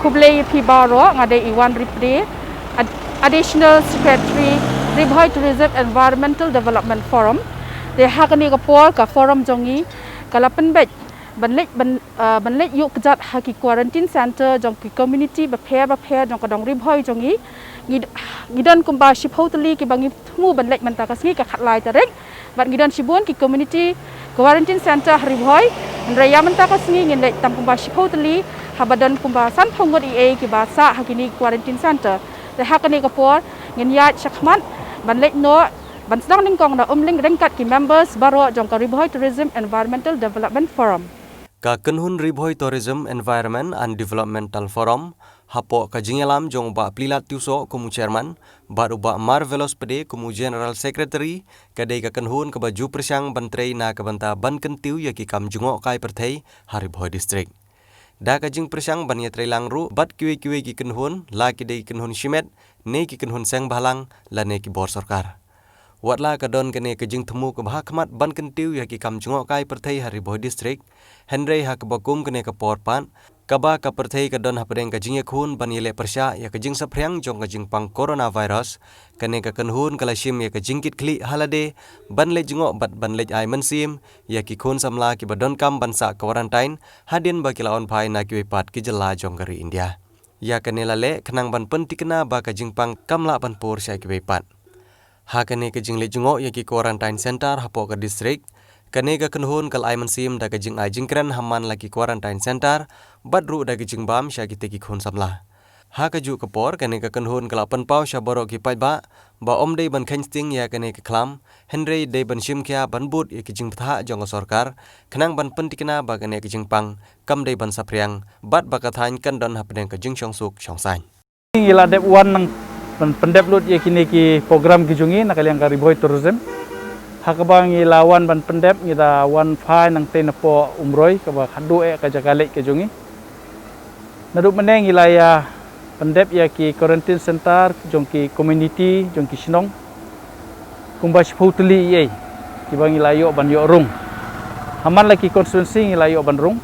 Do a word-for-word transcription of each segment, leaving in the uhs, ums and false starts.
Khublei ïa phi baroh, nga dei i Wan Ripde, Ad- Additional Secretary, Ri Bhoi Tourism Environmental Development Forum. Te ha kane ka por ka forum jong ngi ka la pynbeit ban leit ban, ah, ban leit ïuh kjat ha ki quarantine center jong ki community bapher bapher jong ka dong Ri Bhoi jong ngi. Ngi, ngi don kumba shiphew tylli kiba ngi thmu ban leit mynta ka sngi, ka khatlai tarik. Bad ngi don shibun ki community quarantine center ha Ri Bhoi. Hynrei ïa mynta ka sngi ngin leit tang kumba shiphew tylli, haba don kumba sanphew ngut eiei kiba sah ha kine quarantine center. Te ha kane ka por ngin ïaid shakhmat ban leit noh ban sdang nyngkong na Umling ryngkat ki members baroh jong ka Ri Bhoi Tourism Environmental Development Forum. Ka kynhun Ri Bhoi Tourism Environment and Developmental Forum, hapoh ka jingïalam jong u Bah Plilat Tiewsoh kum u chairman bad u Bah Marvelous Pede kum u general secretary, ka dei ka kynhun kaba ju pyrshang ban trei na ka bynta ban kyntiew ïa ki kam jngohkai pyrthei ha Ri Bhoi District. Da ka jingpyrshang ban ïatrei lang ruh bad kiwei kiwei ki kynhun, la ki dei ki kynhun shimet ne ki kynhun seng bhalang lane ki bor sorkar. Watla ka don kane ka jingthmu kaba ha khmat ban kyntiew ïa ki kam jngohkai pyrthei ha Ri Bhoi District, hynrei ha kaba kum kane ka por pat, kaba ka pyrthei ka don hapdeng ka jingïakhun ban ïaleh pyrshah ïa ka jingsaphriang jong ka jingpang coronavirus, kane ka kynhun ka la shim ïa ka jingkitkhlieh ha lade ban leit jngoh bad ban leit ai mynsiem ïa ki khun samla kiba donkam ban sah quarantine hadien ba ki la wan phai na kiwei pat ki jylla jong ka ri India. Ïa kane la leh khnang ban pynthikna ba ka jingpang kam lah ban pur sha kiwei pat. Ha kane ka jingleit jngoh ïa ki quarantine center hapoh ka district, kane ka kynhun ka la ai mynsiem da ka jingai jingkren ha man la ki quarantine center bad ruh da ka jingbam sha kitei ki khun samla. Ha kajuh ka por, kane ka kynhun ka la pynpaw sha baroh ki paidbah ba ym dei ban kheiñ sting ïa kane ka khlam, hynrei dei ban shim khia ban bud ïa ka jingbthah jong ka sorkar khnang ban pynthikna ba kane ka jingpang kam dei ban saphriang bad ba ka thaiñ kan don hapdeng ka jingshong suk shong saiñ. Ngi la dep wan nang pyn- pyndep lut ïa kine ki program ki jong ngi na ka liang ka Ri Bhoi Tourism. Ha kaba ngi la wan ban pyndep, ngi da wan phai nangtei napoh Umroi kaba khatduh eh ka jaka leit ka jong ngi. Naduh mynne ngi la ïa pyndep ïa ki quarantine center jong ki community jong ki shnong kumba shiphew tylli eiei kiba ngi la ïoh ban ïoh rung. Ha man la ki constituency ngi la ïoh ban rung.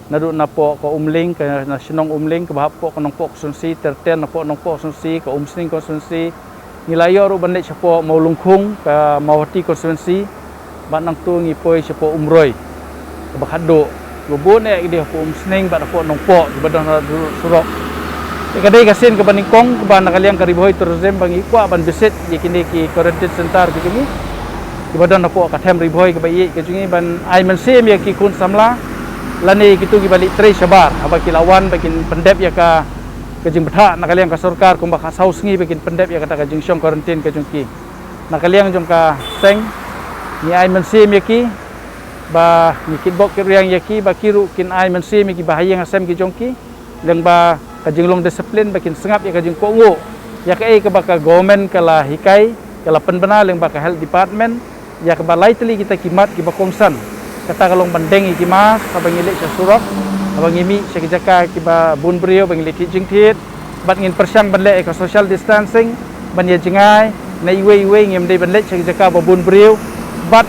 Naduh napoh ka Umling, ka na shnong Umling, kaba hap hapoh ka Nongpoh constituency, ter ter napoh Nongpoh constituency, ka Umsning constituency. Ngi la ïoh ruh ban leit shapoh Mawlungkhung, ka Mawhati constituency. Bad nangta ngi poi shapoh Umroi, kaba khatduh. Kaba bun eh ki dei hapoh Umsning bad hapoh Nongpoh kiba don ha surok. Te ka dei ka sien kaba nyngkong kaba na ka liang ka Ri Bhoi Tourism ba ngi kwah ban visit ïa kine ki quarantine center ki jong ngi kiba don hapoh ka them Ri Bhoi kaba ïeit ka jong ngi ban ai mynsiem ïa ki khun samla lane ïa kitu kiba leit trei shabar haba ki la wan ba kin pyndep ïa ka, ka jingbthah na ka liang ka sorkar kumba khatsaw sngi ba kin pyndep ïa kata ka jingshong quarantine ka jong ki. Na ka liang jong ka seng ngi ai mynsiem ïa ki ba ngi kitbok kitrwiang ïa ki ba ki ruh kin ai mynsiem ïa ki ba ha ïing ha sem ki jong ki lyngba ka jinglong discipline ba kin sngap ïa ka jingkohnguh ïa kaei kaba ka government ka la hikai, ka la pynbna lyngba ka health department, ïa kaba lai tylli kita ki mat kiba kongsan. Kata ka long ban deng ïa ki mask haba ngi leit sha surok, haba ngi mih sha ki jaka kiba bun briew ba ngi leit thied jingthied, bad ngin pyrshang ban leh ïa ka social distancing, ban ïa jngai na iwei iwei, ngim dei ban leit sha ki jaka ba bun briew, bad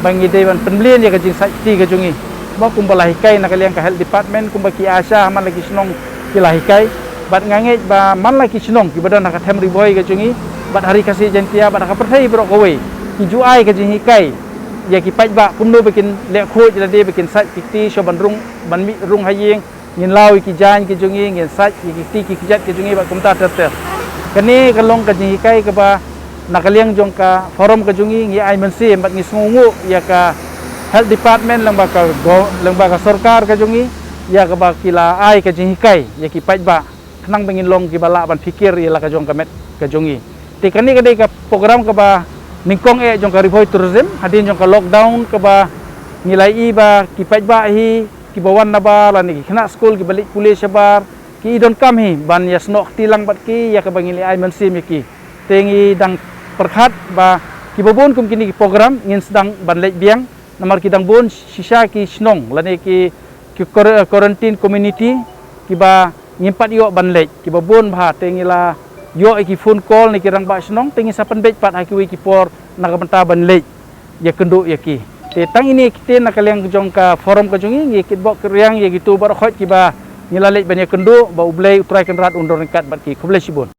ba ngi dei ban pynmlien ïa ka jingsait kti ka jong ngi. Ba kumba la hikai na ka liang ka health department, kumba ki ASHA ha man la ki shnong ki la hikai, bad nga ngeit ba man la ki shnong kiba don ha ka them Ri Bhoi ka jong ngi bad ha Ri Khasi Jaiñtia bad ha ka pyrthei baroh kawei, ki ju ai ka jinghikai ïa ki paidbah kumno ba kin leh khuid lade ba kin sait ki kti shuwa ban rung, ban mih rung ha ïing. Ngin law ïa ki jaiñ ki jong ngi, ngin sait ïa ki kti ki kjat ki jong ngi bad kumta ter ter. Kane ka long ka jinghikai kaba na ka liang jong ka forum ka jong ngi ngi ai mynsiem bad ngi sngewnguh ïa ka health department lyngba ka go- lyngba ka sorkar ka jong ngi, ïa kaba ki la ai ka jinghikai ïa ki paidbah khnang ba ngin long kiba lah ban phikir ïa la ka jong ka met ka jong ngi. Te kane ka dei ka program kaba nyngkong eh jong ka Ri Bhoi Tourism hadien jong ka lockdown kaba ngi la ïohi ba ki paidbah hi kiba wan nabar lane ki khynnah skul kiba leit pule shabar, ki i donkam hi ban ïasnoh kti lang bad ki ïa kaba ngin ïa ai mynsiem ïa ki. Te ngi dang pyrkhat ba kiba bun kum kine ki program ngin sdang ban leit biang namar ki dang bun shisha ki shnong lane ki, ki quar- quarantine community kiba ngim pat ïoh ban leit, kiba bun bha. Te ngi la ïoh ïa ki phone call na ki rangbah shnong, te ngi sa pynbeit pat ha kiwei ki por na ka bynta ban leit ïakynduh ïa ki. Te tang ine i ktien na ka liang jong ka forum ka jong ngi, ngi kitbok kitrwiang ïa kitu baroh khoit kiba ngi la leit ban ïakynduh ba U Blei U Trai Kynrad un don ryngkat bad ki. Khublei shibun.